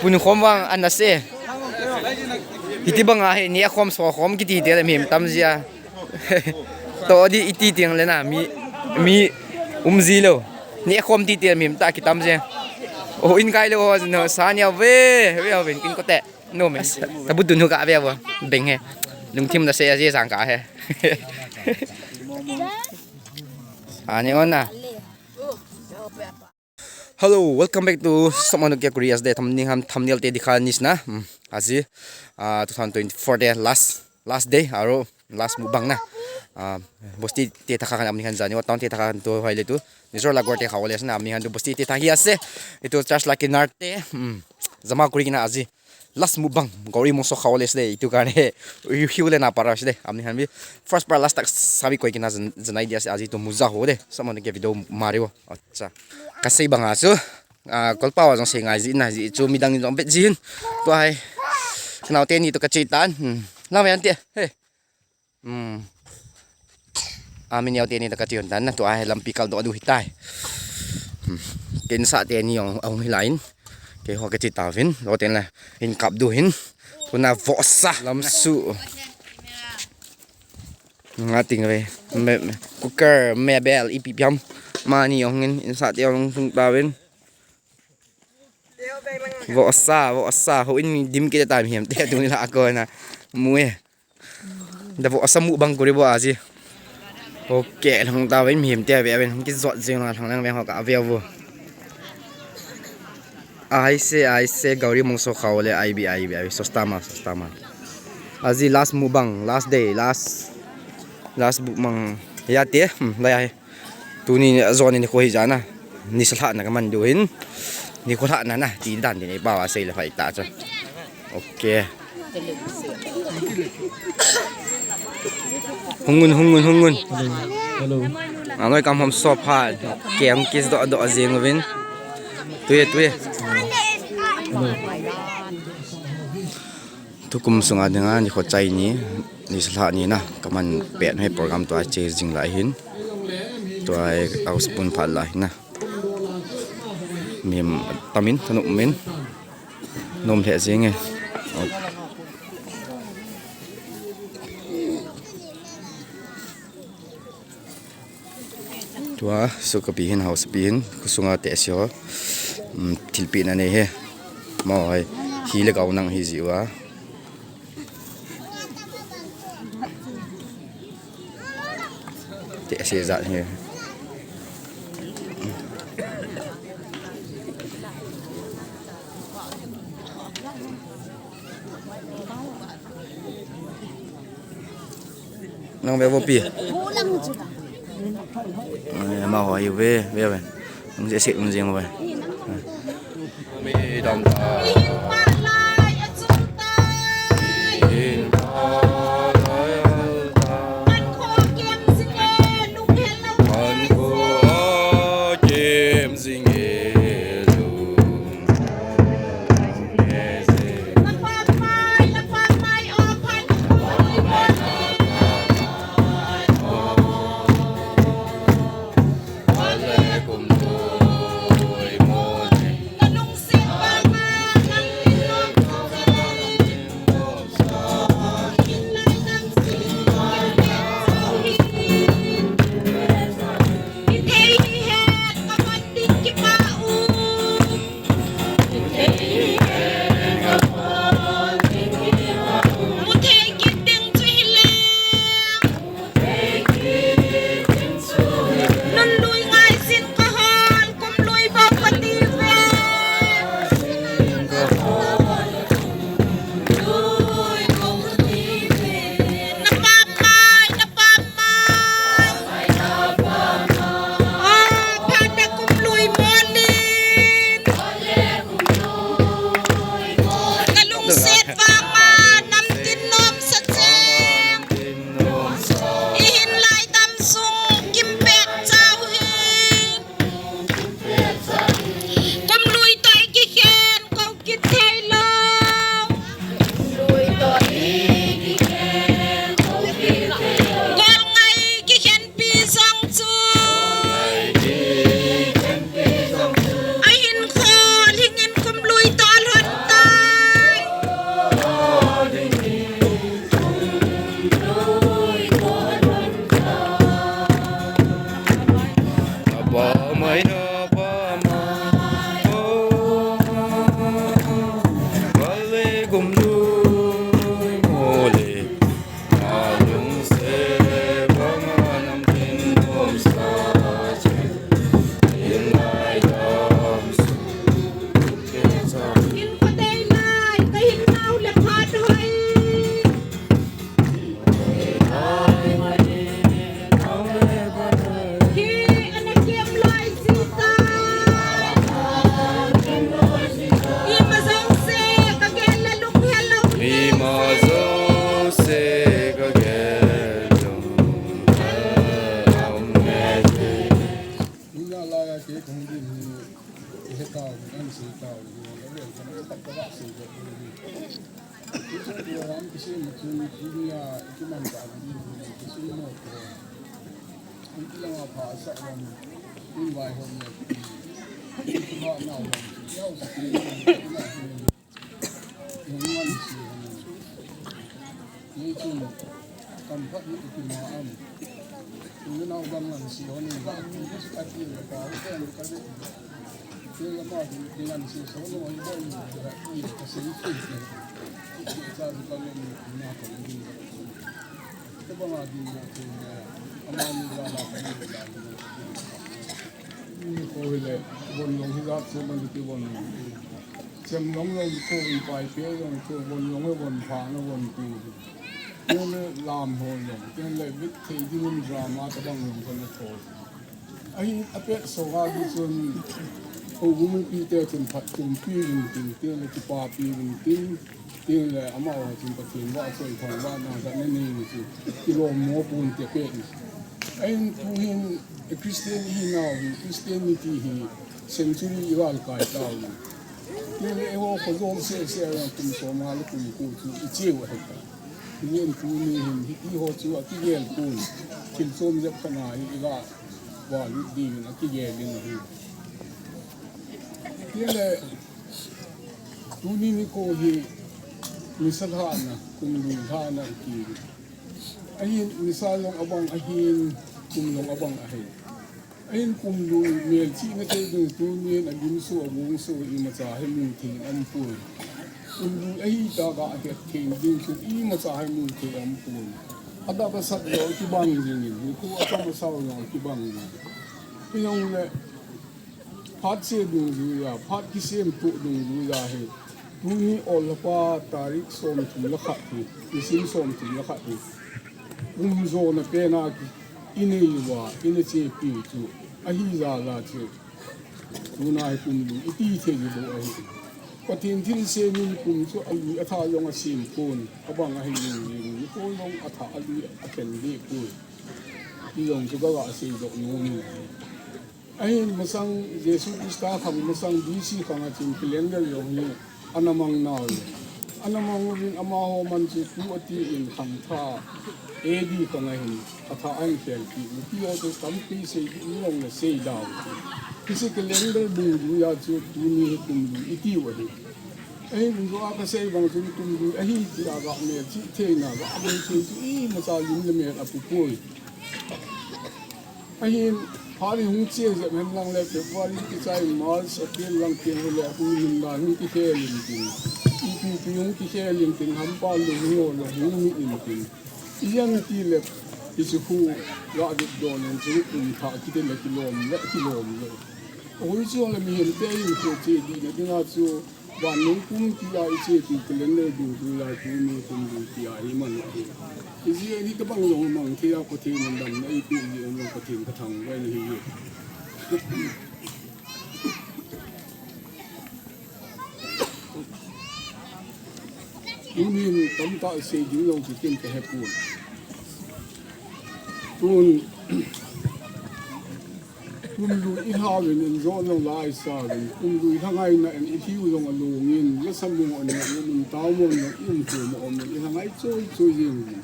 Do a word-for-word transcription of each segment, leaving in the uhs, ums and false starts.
Pun khom vang ana se. Hiti banga hi, ni khom so khom kiti te le mi tam jia. To di iti tiang le na, mi, mi um ji lo. Ni khom ti te mi ta kitam jia. O in kai lo ho no sa nia ve, ve ho ven kin ko te. No me. Ta bu dun hu ka ve vo. Beng he. Lungthim na se a je sang ka he. Ani on na. Hello, welcome back to Sop Manu Kia Korea. Today, thumbnail ham, thumbnail te dikha nis na. Hmm, aji, ah, two thousand twenty-four te last, last day, aro last mukbang na. Ah, bosti te thakha kan amni khan jani, town te thakha kan to hai le tu. Nijor la gor te khaw le na, amni khan tu bosti te thakhi ase. Itu church la kinar te. Hmm, jama kuri kina aji. Last mukbang, Gauri mongso khaw le sile, itu karne, hiu le na para sile, amni khan bi, first para last tak sabi koi kina jan-, janai dia se, aji tu muja ho de, sama ne ke video mari wo, acha. Ka sei banga chu, ah, kolpa wa jong sei ngai ji na, ji chu midang jong bet ji hin, tu ai, kanao te ni tu ka chi tan, hmm, la me an te, he. Hmm. Ami neo te ni ta ka tion tan na, tu ai lampi kal do du hitai. Hmm. Ken sa te ni ong, ong hi lain. Ke ho ka chi ta vin, lo ten la, in kap du hin. Tu na vo sa, lam su. Nga ting ve. Me, me, cooker, mebel, ipi piam. Ma ni ong in, in sa te ong sung ta vin. Vo sa, vo sa, ho in mi dim ke ta mi hem te, tu ni la ko na. Mu e. Da vo sa mukbang kuri bo aji. Okay, lang ta ven mi hem te ve ven, ki jot jing lang lang ven ho ka ve vo. Ai se, ai se, Gauri mongso khaw le, ai bi, ai bi, ai bi, sosta ma, sosta ma. Aji last mukbang, last day, last, last mukbang. Ya te, hmm, la ya he. Tuni ni ajon ni ko hi jana. Ni sa lha na ka man du hin. Ni ko lha na na. Ti dan din ei bawa sei le phai ta cha. Okay. Hungun, hungun, hungun. Hello. Hello. Anoi kam hom sop ha. Ke ang kis do do jing vin. Tuye, tuye. Hello. Tukum sunga dinga ni kho chai ni, ni sa lha ni na, ka man pet he program tua che jing lai hin. Tua house pun pha lai na. Mim tamin, tanu min. Nom le jing e. Tua, su ka pi hin, house pi hin, kusunga te si ho. Um, thilpi na nei he. Mo hai, hi le gau nang hi ji wa. Te si za hi. Nang ve vo pi. Ai, ama ho hi ve, ve ve. Nang se se nang jing ve. Mi dam ta. Ka lungset vang a namtin nom sa cheng. I hin lai tam sung kim pek chau hi. Kum lui toh i kikhen ko kit thei lo. Gol ngai kikhen pi jong chu. Ahin khol hingin kum lui toh lhon ta. Hin patei lai, ka hin nau le phat hoi. Hi ana kem lai si tai. Ima jong se ka gel la lung hello. Ima jong se ka gel la lung hello. Nina laya ke kong din hi, he tao, an si tao, ni na le kan tak ka si ko. Ichung program kisem chun dunia ikiman ta ding hi kisum mo ko. Ikilang a pha sa wan in vai hom le. Ikiha na wan. Yau sa ki na ki na. Ngan si hon. Ni chun kam phat ni ki ma am. Ni na bang ngan si hon ni ba. Ni ka ti le pa ko ni ka de. Ni la ma ni ngan si so no ni ba ni ka ti ka si ki. Ki sa ka ni na ko ni. Te ba ma ni na ko ni. Ama ni la la ka ni la ni. Ni ko le. Bon long hi la se man ki bon long. Chem long long ko, ipai pe long ko, von long e von pha na von ku. Tun le lam ho long, tun le mit thei ding in drama tabang long ko na tho. Ahi apet so ga di chun, ko gumi pi te chun phat kum pi vin tin, tun le kipa pi vin tin, tun le ama ho chun Pathen va choi thang va na sa na ni ni chu, kilom mo pun te pe ni. Ahin tu hin, Christian hi nau hi, Christianity hi, century i gal kai tau ni. Tun eiho kho jom sese a kum som nga le kum ko chu i cheu ahi ta. Yen tuni hin hiti ho chu akigel pon. Thil chom jep khat na hi i ga va lut ding in akigel ding ahi. Tile tuni nikho hi nisa lhahna, kum lui lhahna i ti. Ahin nisa jong abang ahin, kum jong abang ahi. Ahin kum lui melchihna thei ding tunin agim so, agong so, imacha hi mu thei in aum poi. Kum lui ahi tah a ahet thei ding chu imacha hi mu thei aum poi. Adap asat jong kibang jing in, nikho acham asao jong kibang jing in. Hijongle, phat che dungjuia, phat kisem toh dungjuia hi. Tuni Olhapa tarik somthum le khat hi, nisim somthum le khat hi. Kum jona pena ki, i nei uva, i na chepi u chu, ahi jal a chu, tuna hi kum lui i ti thei u bou ahi. Pathen thilsem in kum chu alui athah jong asem pon, abang ahi jing jing, nikho jong athah alui akhen deh poi. Ti jong chu ka ga seidoh nom in. Ahin masang Jesu Christa khang masang B C khang a chun calendar jong hi ana mang nau. Ana mang uvin amaho man chu tu ati in khang tha A D khang a hin atha ahin khel kit u. Ti ho chu tampi sei ding jong le sei dau. Hiche calendar dungjuia chu tuni hi kum lui i tiu ahi. Ahin jo a ka sei bang chun kum lui ahi ti a ga melchih theina ga melchih chu imacha lim le mel apu poi. Ahin, phat hi hung che jep hen lang le, February kichai March, April lang pen ho le, hung lim dan hung kikhel in tin. Ipi pi hung kikhel in tin, hampa lou hung ho le, hung mi in tin. Ijeh inem itile, hiche khu, ga vet don in chu, um tha kiti le kilom le, kilom le. Ahui chu le mihem te in khu che ding na dinga chu, Vannoi kum tia i chepi calendar dungjuia tuni kum lui tia hi man ahi. Ijeh inem itobang jong mang thei a Pathen in damna eipeh jeh un jong Pathen ka thangvah in ahi. Tunin tamtah sei ding jong chu ken ka hepon. Tun Kum lui i lhauvin, in jong jong la i sauvin, kum lui lhangaina in i lhiu jong alungin, lasa mo in, mun tao mo in, i um kum a um in, i lhangai choi choi jeng uvin.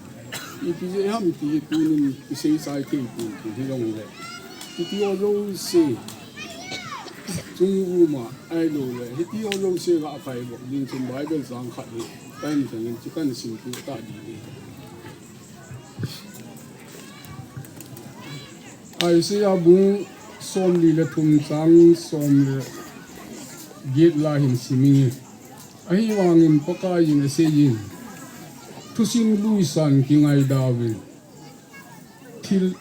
Ipi jeh ham ti hi tunin i sei chai thei pon, ti hi jong le. Hiti ho jouse, chung room a, ahilou le, hiti ho jouse ga kai bok ding chun Bible chang khat hi, kan chang in, chu kan sim tu ta ding hi. Isaiah bung somli le thum chang som le get la hin sim inge. Ahivangin Pakaiyin aseiyin, thusim luisan kingaidau vin, thil,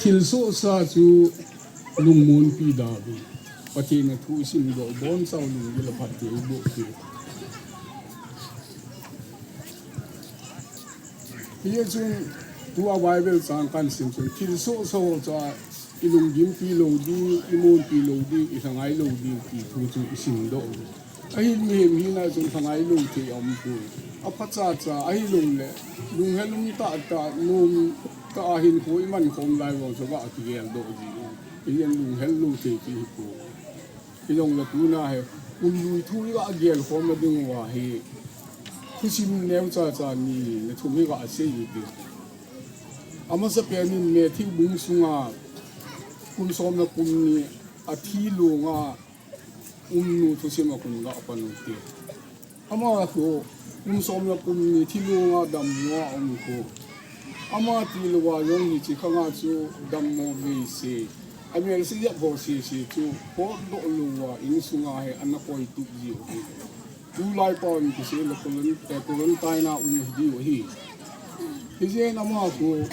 thil sohsa chu lungmonpi dau vin, Pathen a thu isimdoh, ibonchau lunggil aphat te iboh te. Hijeh chun, tua Bible chang kahin sim chun, thil sohsa ho chu a, ilunggimpi lou ding, imonpi lou ding, ilhangai lou ding, ti thu chu isimdoh. Ahin mihem hina chun lhangai lou thei aumpoi. Aphacha cha, ahilouleh, lunghel um tahtah, nom tah a hinkho iman khom lai vang chu gah kigeldoh ding. Hijeh in lunghel lou thei ti hipoi. Hijongle tuna hi, kum lui thu hi gah gelkhom na diuva hi, thusim neocha cha ni, ni thum hi gah sei u hite. Amasapen in Matthew bung sunga, kum somna kum ni, athi longa, umnu thusim a kon gah pan u hite. Ama khu, kum somna kum ni thi longa dammo a um khu. Ama tilouva jong hiche khanga chu dammo veise. Amelse jep ho sese chu, potdoh louva insunga hi ana koitup jiu ahi. Tulai pao in kisei le quaran-, eh, quarantine a um diu ahi. Hijeh in ama khu,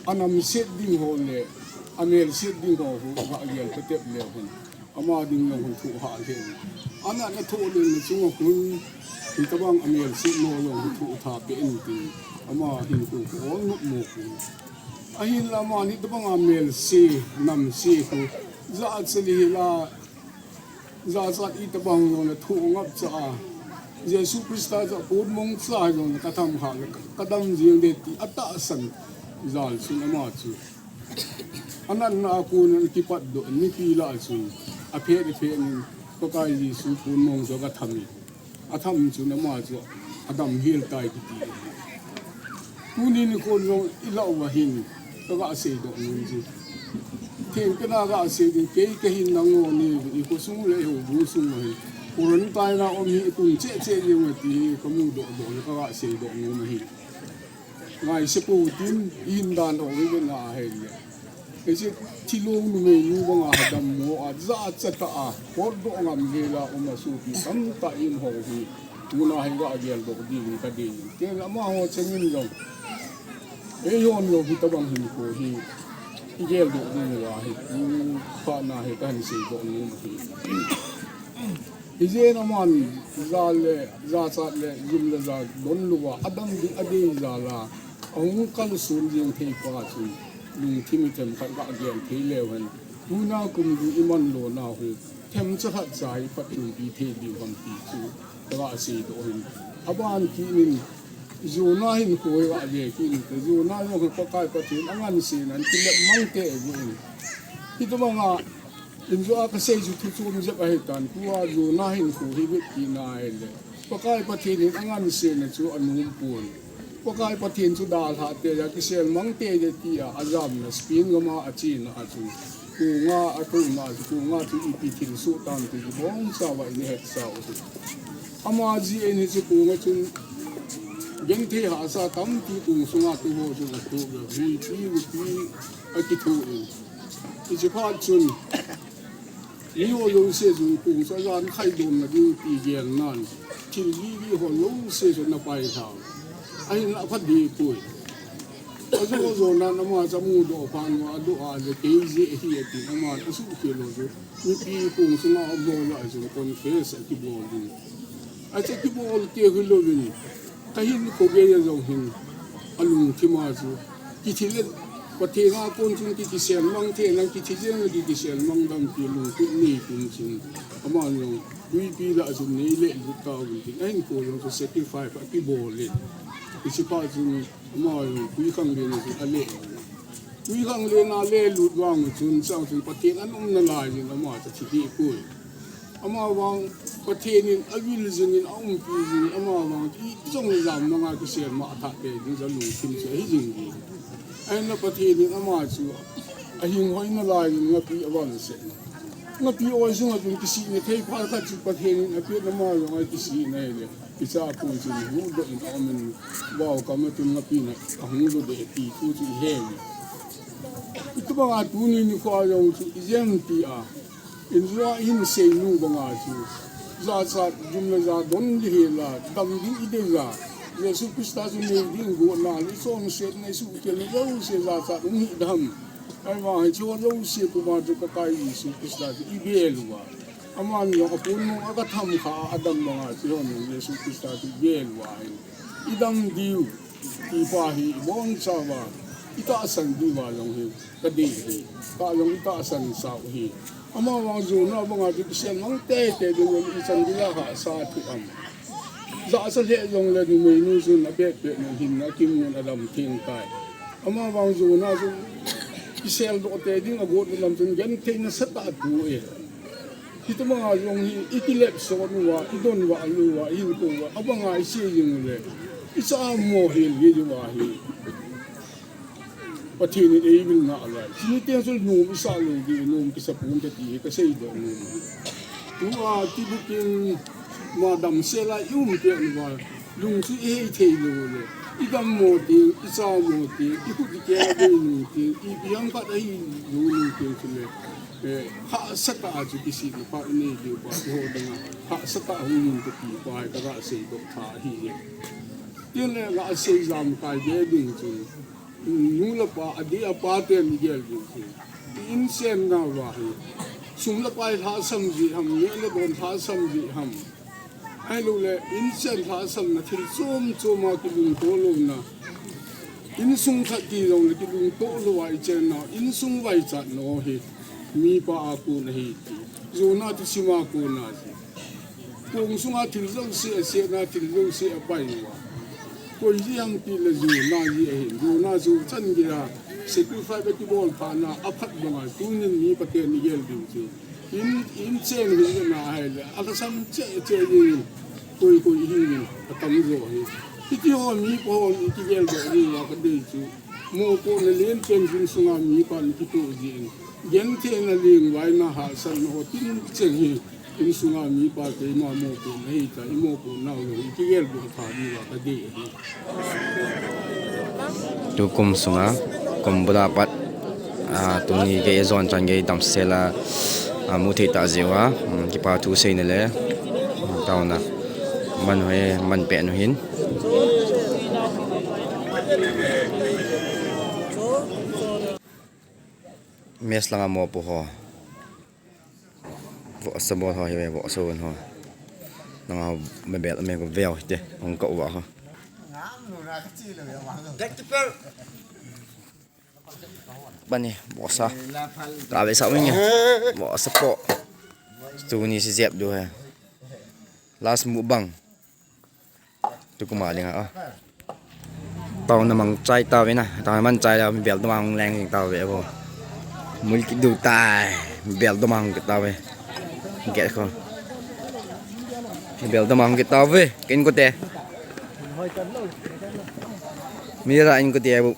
anamset ding ho le, amelset ding ho khu, gah gel patep leu hen. Ama ding jong hung thoh hah lheh. Ana nathoh lheh na chunga khun, hitobang amelsetna jong hung thoh tha peh in tin. Ama hinkho khu ol nopmo khu. Ahinla ama hitobang amelse, namse khu, jachat le hila, jachat itobang jong le thoh ngapcha a, Jesu Christa chu a kon mongcha jong le katham khah le ka, kadam jeng ding ti atahsan jal chun ama chu anatna a kon in akipatdoh in, mipi lah a chun aphet aphet in Pakai Jesu kon mong chu agatham in, atham chun ama chu adam hel tai kiti. Tuni nikho jong ilah uva hin kagah seidoh nom chu, thengpena gah sei ding, kei kahin nangho neivin, ikhosung le ihoubung sung uva hin quarantine a um hi ikum cheh cheh jeng uve ti hi kamudoh doh le kagah seidoh nom ahi. Ngaise pou tin, ihin dan ho hi vena ahile, hiche thilong numeinu banga hi dammo a, jachat a, potdoh ngam hela um a sopi tamtah in ho hi, tuna hi gah geldoh dingin kadei in. Ken amaho chengin jong, eihon jong hitobang hinkho hi igeldoh ding uva hi, phatna hi kahin seidoh nom ahi. Hijeh in aman ja le, jachat le, jum le ja don louva, adam ding adei jal a, ahung kalson jeng thei pa chun, lungthim themkhat gah gel thei leu hen, tuna kum ding iman lona hi, themcha khat cha hi phatchompi thei diu ham ti chu kagah seidoh hin. Aban kit in, Jonah hinkho hi gah ve kit in, Jonah jong hi Pakai Pathen angansena in kilep mang tei in. Hitobanga injo a kasei chu thu chom jep ahitan, tua Jonah hinkho hi vet kit na ahile, Pakai Pathen in angansena chu anom pon. Pakai Pathen chu dalhah tei a, kisel mang tei e tia ajamna Spain gam a achena a chun, konga atouna a chu, konga chu ipi thilsoh tam ti chu ibonchauva ihetsa u chu. Ama jeh in hiche konga chun genthei hahsa tampi kong sunga tuho chun atoh uve, huipi, huipi akithoh in. Hiche phat chun, miho jouse chun kong chu ajan khaidomna ding ti gelnan, thil gigi ho jouse chun ana pailha. Ahinla aphat dehpoi. Ajo jonan ama chu amudoh phat uva adoh a le kei jeh ahi atin aman asuhkhel u chu, mipi kong sunga umho lah a chun confess akibol ding. Achu akibol kei hilouvin, kahinkho geiya jong hin alungthim a chu, kithi le, Pathen a kon chun ki, kisel mang thei nang, kithi jeng le ki, kisel mang dam ti lungtup nei tum chun, aman jong huipi lah a chun nei lelut tauvin tin, ahinkho jong chu sacrifice akibol in. Hiche phat chun ama jong twikhanglen a chun ale. Twikhanglen a alelut vang chun, chang chun Pathen anom nalai in ama chu athi dehpoi. Amavang Pathen in avil jingin, aumpi jingin, amavang ijong le ijam manga kisel ma athah tei ding chu alungthim chu ahi jing ding. Ahinla Pathen in ama chu ahing hoi nalai in ngapi avangset. Ngapi oi sunga chun kisihna thei phat khat chu Pathen in apeh in ama jong akisihna ahile, kicha kon chun huhdoh in aumin, vaokam a chun ngapina ahung lhudeh ti thu chu iheuvin. Hitobanga tuni nikho a jong chu ijem tia, injo a ihin seinu banga chu, Jachat jum le ja don ding hi la, dam ding i dei la. Jesu Christa chu nei ding go na, i chonsetna, i suhkhelna jouse jachat um hi dam. Ahivang hiche ho jouse puma chu Pakai Jesu Christa chu i bel uva. Aman jong apun nung a ka tham kha a, adam banga chu hon Jesu Christa chu i bel uva hi. I dam diu, ti pa hi i boncha uva, i tahsan diu va jong hi. Ka dei hi, ka jong i tahsan sau hi. Amavang Jonah banga chu kisel mang tete ding, i chan ding a hahsa thu am. Jahcha lheh jongle numeinu chun apet pet nu hin akim nun adam theng tai. Amavang Jonah chu kisel doh te ding agot lam chun genthei nasatah atu e. Hitobanga jong hi i kilep sot uva, i don uva, a lu uva, i hinkho uva, abanga i sei jing ule, i cha mo hel hi uva hi. Pathen in eivil ngah lai. Chuni teng chu nom i sah lou ding, nom kisa pon te ti hi ka seidoh nom hi. Tua tibukin ma damsel a i um pet uva, lung chu i hei thei lou le. I dam mo ding, i cha mo ding, i khut i keng a boi mo ding, ipi ham khat ahi lou ding teng chu le. Eh, hahsatah a chu kisihna pha i nei diu pa, keiho dinga hahsatah hung in kati pa hi ka ga seidoh tha ahi e. Tin le ga sei jam kai be ding chu, nu le pa, adeh a pa ten i gel ding chu, i inchen nauva hi sum le pai lhahsam ji ham, neh le don lhahsam ji ham. Ahilou le, inchen lhahsamna thil chom chom a kilungto louna. Insung khat ti jongle kilungto lou a i chen nau, insung vaichat nau hi mipa a kon ahi ti. Jonah thusim a kon ahi. Kong sunga thil jouse, asetna thil jouse apai uva. Koi ji ham ti le Jonah ji ahin. Jonah chu chan geiya sacrifice a kibol phat na aphat banga tunin mipa ten i gel ding chu. In, inchen hi na ahile, alhasam cheh cheh jin, koi koi hi jin, atam jo hi. Hiti ho mipa hon i kigel doh diu va ka dei chu. Mopohna len pen jin sunga mipa in kitoh jin. Gentheina, lengvaina, hahsatna ho tin cheng hi. Insunga mipa keima mopohna hi ta, i mopohnau jong i kigel doh tha diu va ka dei ahi. Tukum sunga, kum bula pat, a, tuni gei jon chan gei damsel a, a, mu thei ta jeh uva, um, kipa thu seina le, um, taona man hoi, man peh nu hin. Mess langa mopo ho. Vohsa bol ho hi ve, vohsa bol ho. Nanga mebel me ko veo hite, hung ka uva ho. Bani, vohsa. Ka ve sa winge. Vohsa po. Tuni si jep du he. Last mukbang. Tukum a dinga, a. Taona mang chai tauve na, taona mang chai la, mi bel doma hung leng jing tauve vo. Mul kit diu tai, mi bel doma hung kit tauve. Get kho. Mi bel doma hung kit tauve, kin ko te. Mi ra in ko te bu.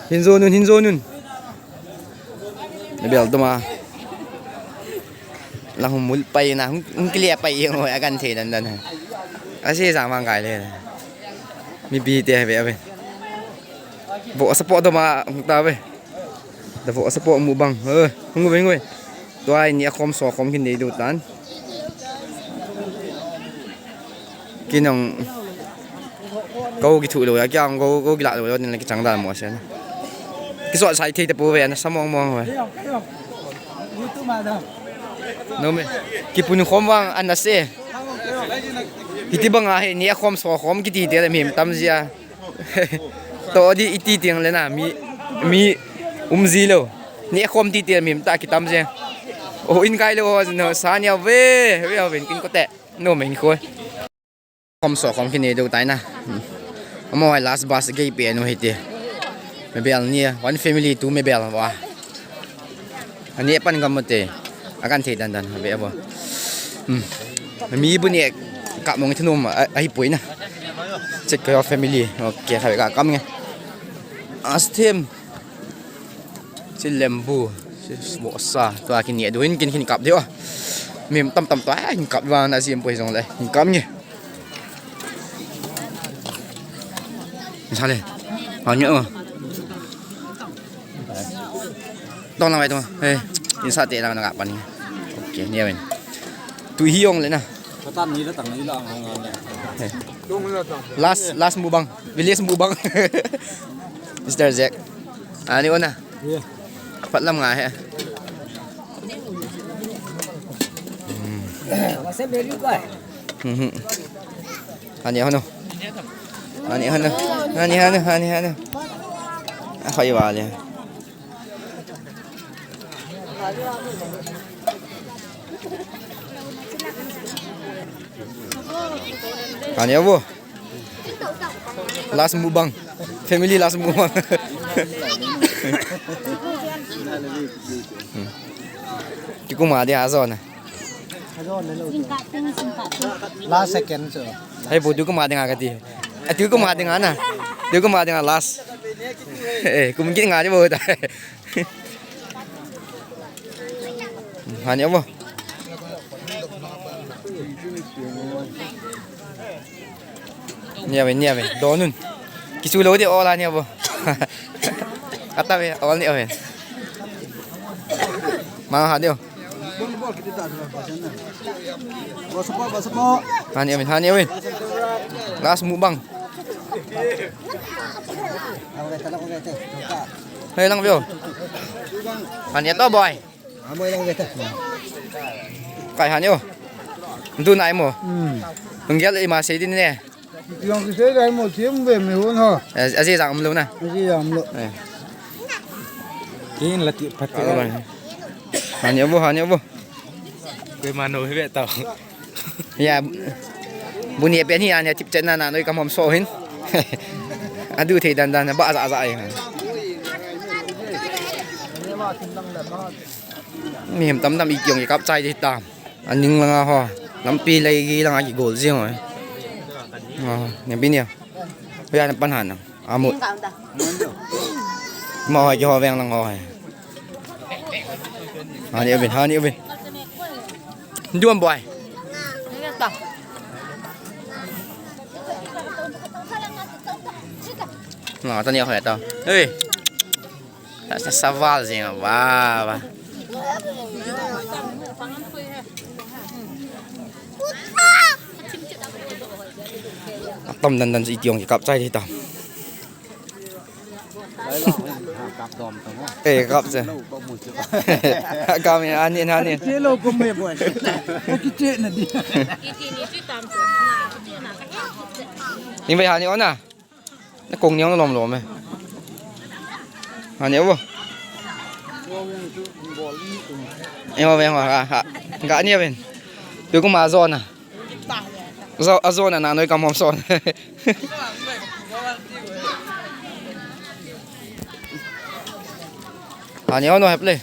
Hin jo nun, hin jo nun. Na bel doma. Lang hung mul pai na, hung, hung kile pai jeng ho, akan thei dan dan. Asi sa mang kai le. Mipi te ve ve. Vohsa po doma hung tauve. Da vohsa po mukbang. Eh, hung ve, hung ve. Tua hi ni a khom so khom kin nei diu tan. Kinong ko kithu lou, ya kyang ko, ko kila lou, ni kichang dan mo sen. Kiso sai thei te po ve, na sa mong mong ve. No me. Kipun khom vang ana se. Hiti banga hi ni a khom so khom kiti te le mi tam jia. To di iti tiang le na mi, mi um ji lou. Ni a khom ti te mi ta kitam je. O in kai lou ho no sa nia ve, ve ve kin ko te. No me in ko. Khom so khom kin nei diu tai na. Amo hai last bus gei pe nu hiti. Mebel ni, one family two mebel va. Ani pan gam mate. Akan thei dan dan ve abo. Hmm. Mi bu ni kap mong thunum a, ahi poi na. Check your family. Okay, kha ve ka kam nge. Astem. Si lembu. Si vohsa. Tua kin ni du hin kin kin kap diu. Mi tam tam tua hin kap vang na sim poi jong le. Hin kam nge. Sa le. Ha nge o. Tong lang vai tong. He. Insa te lang na ka pan. Ni amen. Tu hi ong le na. Katan ni la tang ni la ang ang ang. Last, last mukbang. Village mukbang. Mister Jack. Ani ona. Phat lam nga he. Hmm. Mhm. Ani hono. Ani hono. Ani hono. Ani hono. A khoi wa le. Ani abo. Last mukbang. Family last mukbang. Hmm. Ki kuma dia zona. Last second chu. Hei bu tu kuma dinga kati. A tu kuma dinga na. Tu kuma dinga last. Eh, kum ki nga ni bo ta. Hani abo. Ni ave, ni ave. Donun. Kisu lo de ola ni abo. Ata ve, awal ni ave. Ma ha de. Hani ave, hani ave. Last mukbang. Hei lang veo. Hani to boy. Kai hani o. Du nai mo. Hmm. Nung gel ima sei din ne. Yang ki sei dai mo, thim ve me hon ha. Aji jang um lo na. Aji jang um lo. Eh. Kin la ti phat. Hani abo, hani abo. Koi mano he ve tao. Ya. Buni pen hi ani tip chen na na noi kam hom so hin. Adu thei dan dan ba za za ai. Mi hem tam tam i kiong i kap chai di ta. Aning langa ho. Lampi lei gi langa ki gol jing ho. Ah, ne bi ne. Ya na pan han. Amut. Ma ho ki ho veng lang ho. Hani uvin, hani uvin. Duan boy. Na, tani ho ta. Hey. Sa, sa, saval jing, wa, wa. Atam dan dan si itiong ki kap chai di tam. Eh, kap se. Kami ani, ani. Che lo ko me boy. Ki che na di. Ni bai hani ona. Na kong niang lom lom e. Ani abo. Emo ve, emo, ha, ha. Ga ni aven. Tu kuma zona. Zo, a zona na noi kam hom son. Ani ono hep le.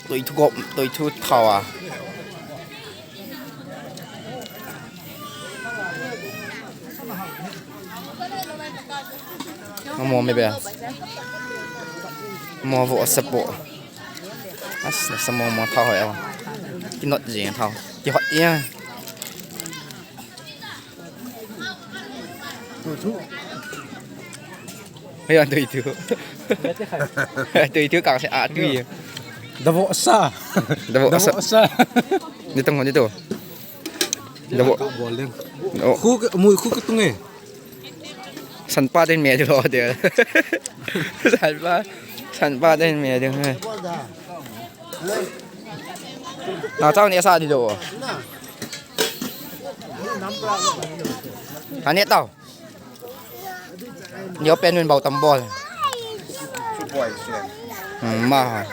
Toi thu gop, toi thu thao a. Amo me be. Amo vo sapo. As na samo mo thao ho ya. Ki not jing thao. Ki hot ya. Hei, an tui tu. An tui tu kang se a tui. Davo sa. Davo sa. Davo sa. Ni tong ni to. Davo. Bol ding. Oh. Khu ke, mui khu ke tung e. San pa den me lo de. San pa. San pa den me de. Na tao ni sa di do. Ani tao. Ni open win bau tam bol. Hmm, ma.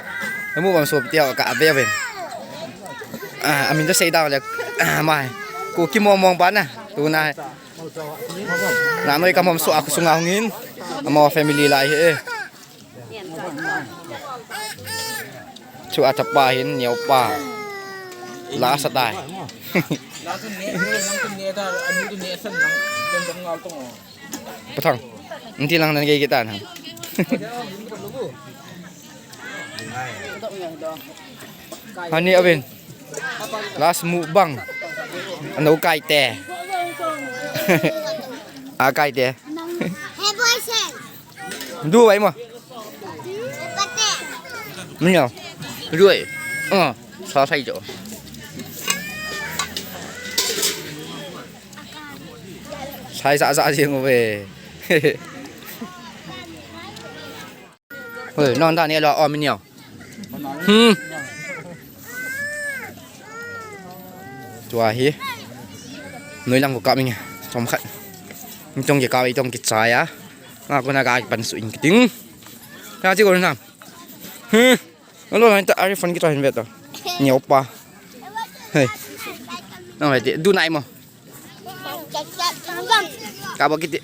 Emu bang so tia ka ave ave. Ah, amin to sei da le. Ah, ma. Ko ki mo mong ba na. Tu na. Na noi kam hom so a khu sunga hung hin. Amo family lai he. Chu a chapa hin neo pa. La sa tai. Pathang. Nti lang nan gei kita na. Hani avin. Last mukbang. Ano kai te. A kai te. Hey, boys, hey. Du vai mo. Pate. Mino. Du vai. Sa sai jo. Sai sa sa jing ve. Oi, non ta ni lo om ni. Hmm. Tua hi. Noi lang ko ka ming. Chom khat. Tong ki ka, tong ki cha ya. Nga ko na ka pan su in kiting. Ka chi ko na. Hmm. Alo lang ta ari fan ki to hin ve to. Ni opa. Hey. Nang ve ti du nai mo. Ka ba kiti.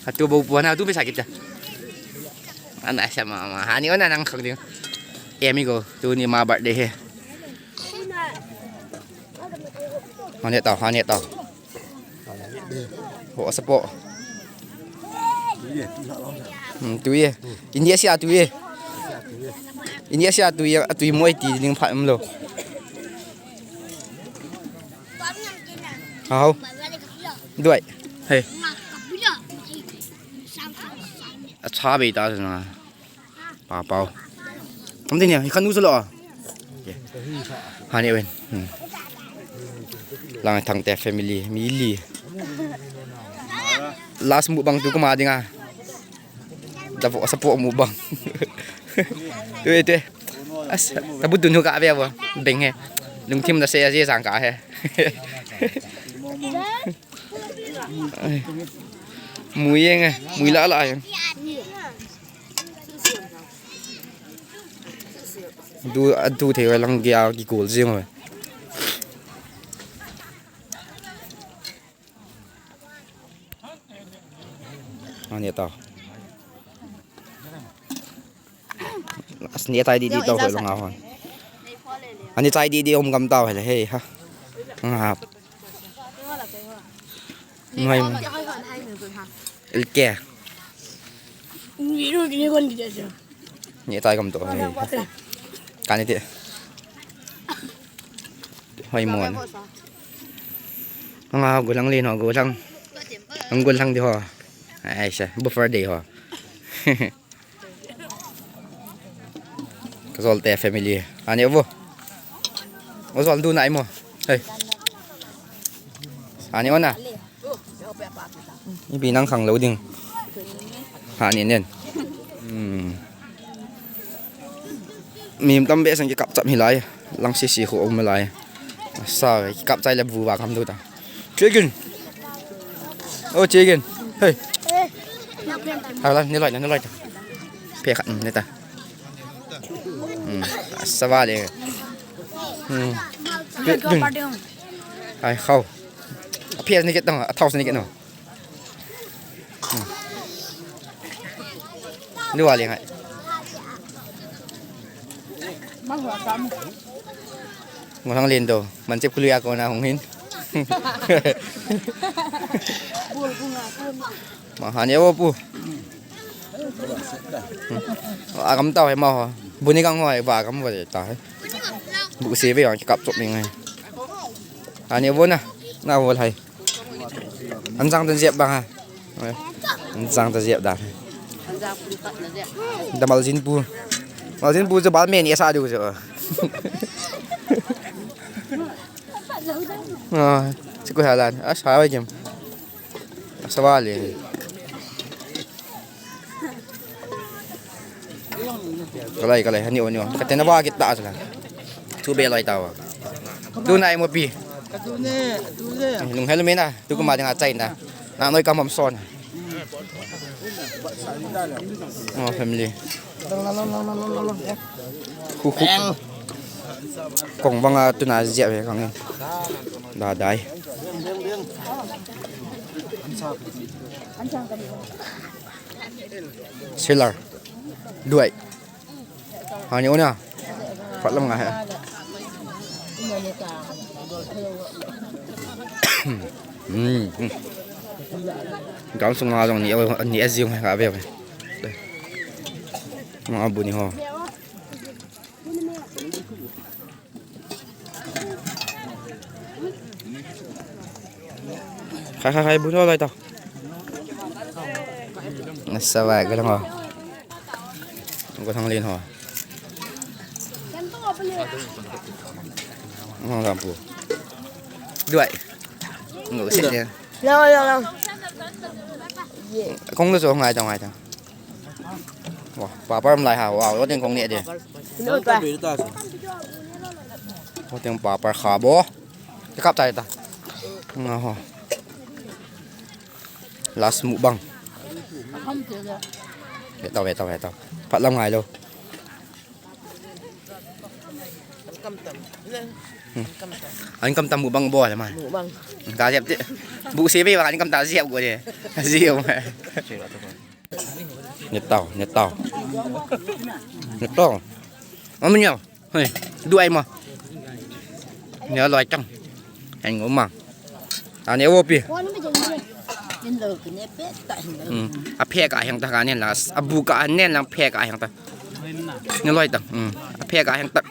Atu bo puan atu bisa kita. Ana sa mama. Hani ona nang khak ding. Emi ko. Tuni ma birthday he. Hani tao, hani tao. Ho sa po. Hmm, tu ye. India sia tu ye. India sia tu ye, tu ye moi ti ning pha um lo. Hao. Duai. Hey. Acha be ta na. Pa pau. Am tin ya, ikan usul lo. Hani wen. Hmm. Lang Thangte family, mi li. Last mukbang tu ko ma dinga. Dapo sa po mukbang. Tu e tu e. As, tabu dun hu ka ve bo. Beng he. Lungthim da se ya je sang ka he. Ai. Mui yeng e, mui la la yeng. Du, adu thei lang kia ki kol jing. Ani ta. As ni tai di di to ho long a hon. Ani tai di di om gam tao hele he ha. Nga. Ngai. Ilke. Ni tai gam to he. Kani te. Hoi mon. Nga golang le no golang. Ang golang di ho. Ai sa buffer day ho. Ka Zolte family. Ani vo. O Zol du nai mo. Hey. Ani ona. Ipi nang khang lo ding. Hani nen. Hmm. Mi tam be sang ki kap chap hi lai. Lang si si khu um lai. Sa ki kap chai le bu ba kam du ta. Chicken. Oh, chicken. Hey. Hala, ni loi, ni loi. Pe khat, ni ta. Hmm. Sa va le. Hmm. Chicken. Ai, khau. A pias ni ke tang, a thaus ni ke no. Hmm. Lu a le ngai. Ngol hang len do. Man chep kului a kona hung hin. Ma hani vo pu. Agam tao he ma ho. Bu ni gang ho he ba agam vo ta he. Bu se ve ang kap chop ni ngai. Hani vo na. Na vo hai. An jang tan jep bang ha. An jang ta jep da. Da mal jin pu. Mal jin pu chu bal men ya sa du chu. Ah, si ku halan. A sa wa jem. A sa wa le. Kalai, kalai, hani o ni o. Ka tena ba kita asla. Tu be lai tawa. Tu nai mo pi. Nung helmi na. Tu kuma dinga chai na. Na noi kam hom son. Oh, family. Khu khu. Kong banga tu na jia ve kang. Da dai. Seller. Duai. Hani o na. Phat lam nga he. Hmm. Hmm. Gam sung nga jong ni, ni a jing he ka ve ve. Ma bu ni ho. Khai, khai, khai, bu no lai ta. Nasa ba, galang o. Ko thang len ho. Ngong lam pu. Duai. Ngong se. Lang, lang, lang. Kong lu so ngai tang, ngai tang. Wa, papar lai ha, wa, lo teng kong ne de. Lo ta. Lo teng papar kha bo. Kap tai ta. Nga ho. Last mukbang. Ve tau, ve tau, ve tau. Phat lam ngai lo. An kam tam. An kam tam. An kam tam mukbang bo le man. Mukbang. Ka siap ti. Bu se ve wa an kam ta siap go de. Siap. Ni tau, ni tau. Ni tau. Amun yau. Hei, duai ma. Ni loi tang. Hei ngoma. Ani wo pi. Hmm. A phe ka heng ta ka nen la. A bu ka nen lang phe ka heng ta. Ni loi tang. Hmm. A phe ka heng ta.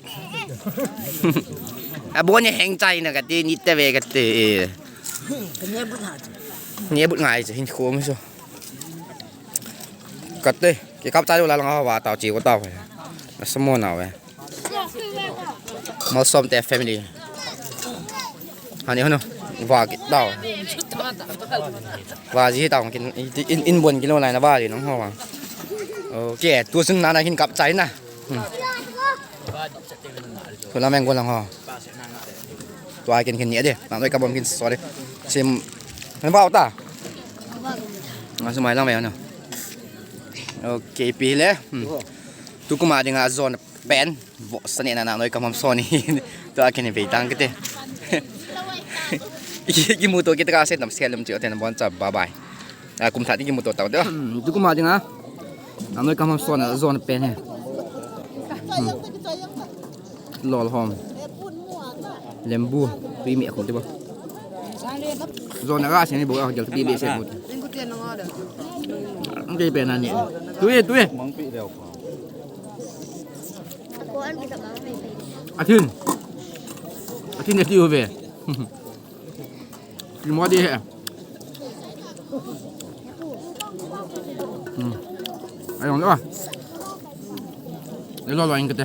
A bo ni heng chai na ka ti ni te ve ka ti. Ni but ngai hin khom so. Kate, kikap chai u la lang ho va tau chi ko tau. Na samo na ve. Malsom te family. Hani hano. Va ki tau. Va ji tau kin in, in bon kilo lai na va li nong ho va. Okay, tu sun na na kin kap chai na. Hmm. Ko la meng ko lang ho. Tua kin kin ni de. Na noi ka bom kin so de. Sim. Kan ba ta. Nga su mai lang ve no. Okay, pi le. Hmm. Tu kuma dinga zone pen. Vo sane na na noi ka mam so ni. Tua kin ve tang kite. Ki mu to kit ka se nam se lum ti o ten bon cha. Bye bye. A kum tha ti ki mu to tau de. Hmm, tu kuma dinga. Na noi ka mam so na zone pen he. Hmm. Lol hom. Lembu, tui mi akhum te bo. Zona ga sini bo, ah, gel tui be se bo. Ang kei pe na ni. Tui, tui. Athin. Athin ni tiu ve. Ki mo di he. Hmm. Ai, ang, ah. Ni lo lo ang kete.